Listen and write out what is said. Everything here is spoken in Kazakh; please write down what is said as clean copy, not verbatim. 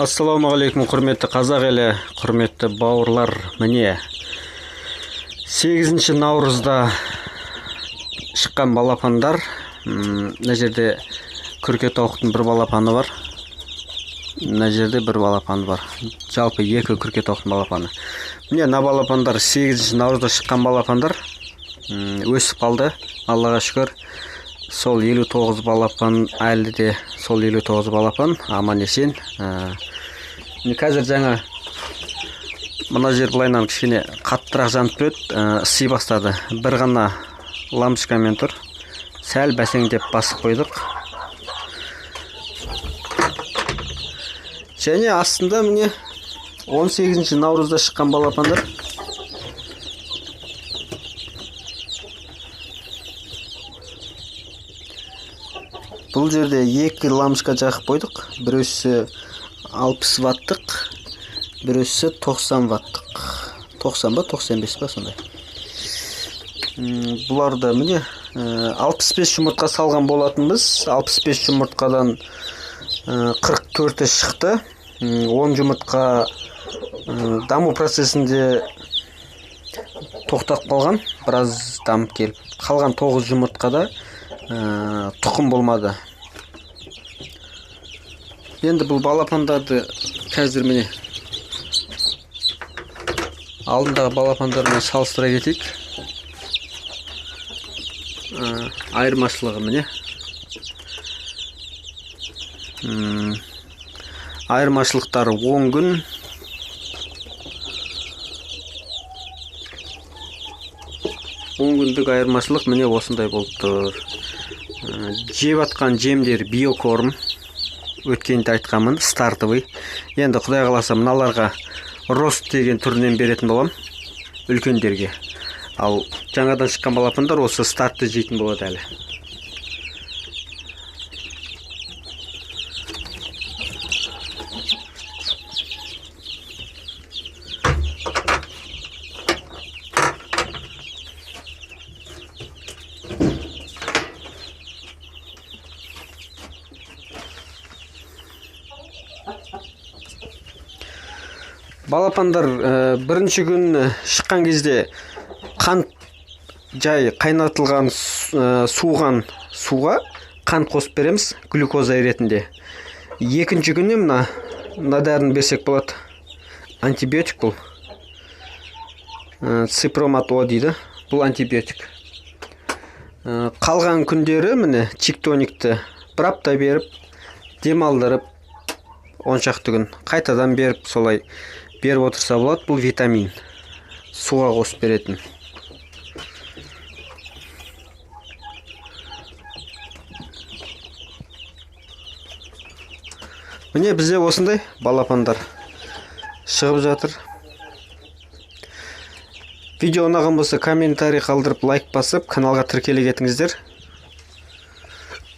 Ассалаумағалейкум, құрметті қазақ елі, құрметті бауырлар. Міне 8 наурызда шыққан балапандар. Мына жерде күрке тауықтың бір балапаны бар, мына жерде бір балапаны бар. Жалпы екі күрке тауықтың балапаны. Міне мына балапандар 8 наурызда шыққан балапандар. Өсіп қалды, Аллаға шүкір. Сол 59 балапан әлі де, сол 59 балапан аман есен. Қазір жаңа мына жер былайынан кішкене қаттырақ жанып тұр еді, ысси бастады. Бір ғана лампочкамен тұр. Сәл бәсеңдеп басып қойдық. Және астында міне 18 наурызда шыққан балапандар. Бұл жерде екі лампочка жағып қойдық. Біреусі 60 ваттық, біреусі 90 ваттық. 90 ба, 95 ба сондай. Бұларды міне 65 жұмыртқа салған болатынбыз. 65 жұмыртқадан 44-і шықты. 10 жұмыртқа даму процесінде тоқтап қалған, біраз дамып келіп. Қалған 9 жұмыртқада тұқым болмады. Енді бұл балапандарды қазір міне алдындағы балапандармен салыстыра кетейік. Айырмашылығы міне. Айырмашылықтары 10 күн. 10 күндік айырмашылық міне осындай болып тұр. Жеп атқан жемдер биокорм, өткенде айтқанмын, стартовый. Енді Құдай қаласа мыналарға рост деген түрінен беретін болам, үлкендерге. Ал жаңадан шыққан балапандар осы стартты жейтін болады әлі. Балапандар бірінші күн шыққан кезде қант жай қайнатылған суған суға қант қосып береміз глюкоза ретінде. Екінші күні мына дәріні берсек болады. Антибиотик бұл. Ципромат О дейді. Бұл антибиотик. Қалған күндері міне чиктоникті бір апта беріп, демалдырып, 10 шақты күн қайтадан беріп, солай беріп отырса болады. Бұл витамин суға қосып беретін. Міне бізде осындай балапандар шығып жатыр. Видео ұнаған болса комментарий қалдырып, лайк басып, каналға тіркеле кетіңіздер.